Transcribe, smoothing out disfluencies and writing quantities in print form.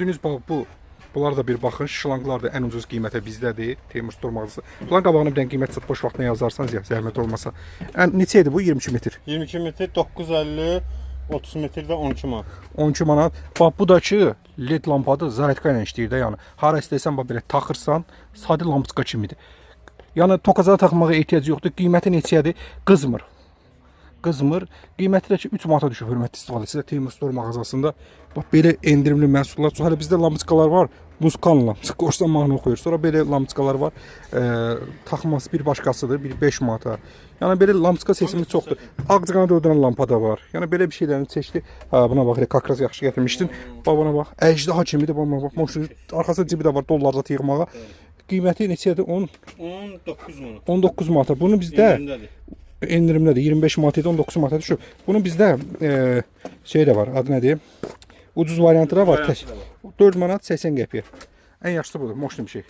Gördüyünüz bax bu. Bunlar da bir baxın, şlanqlar da ən ucuz qiymətə bizdədir. Teymur Store mağazası. Bunların qabağına bir dənə qiymət zət boş vaxtına yazarsanız ya, zəhmət olmasa. Ən neçə idi bu 22 metr? 22 metr 950, 30 metr də 12 manat. 12 manat. Bax bu da ki LED lampadır, zaryadka ilə işləyir də, yəni. Hara istəsən bax belə taxırsan, sadə lampoçka kimidir. Yəni tokaza taxmağa ehtiyac yoxdur. Qiyməti neçədir? Qızmır. Qızmır. Qiyməti də ki 3 manata düşüb hörmətli istifadəçilər Teymur Store mağazasında. Bax belə endirimli məhsullar. Çox hələ bizdə lampoçkalar var. Muskanla. Qoşsan mahnı oxuyur. Sonra belə lampoçkalar var. Taxması bir başqasıdır. Bir 5 manata. Yəni belə lampoçka seçimi çoxdur. Ağcaqanad öldürən lampa da var. Yəni belə bir şeylərin çeşidi. Ha buna bax, elə kakraz yaxşı gətirmişdin. Bax buna bax. Əjdaha kimidir. Bax buna bax. Maşın arxasında cibi də var dollar zat yığmağa. Qiyməti neçədir? 10 19 manat. 19 manata. Bunu bizdə Endirimdədir. endirimdədir. 25 manat idi, 19 manata düşüb. Bunun bizdə şey də var. Adı nədir? Ucuz variantı da var. Variantı da 4 manat 80 qəpiyə. Ən yaxşısı budur. Moşni bir şey.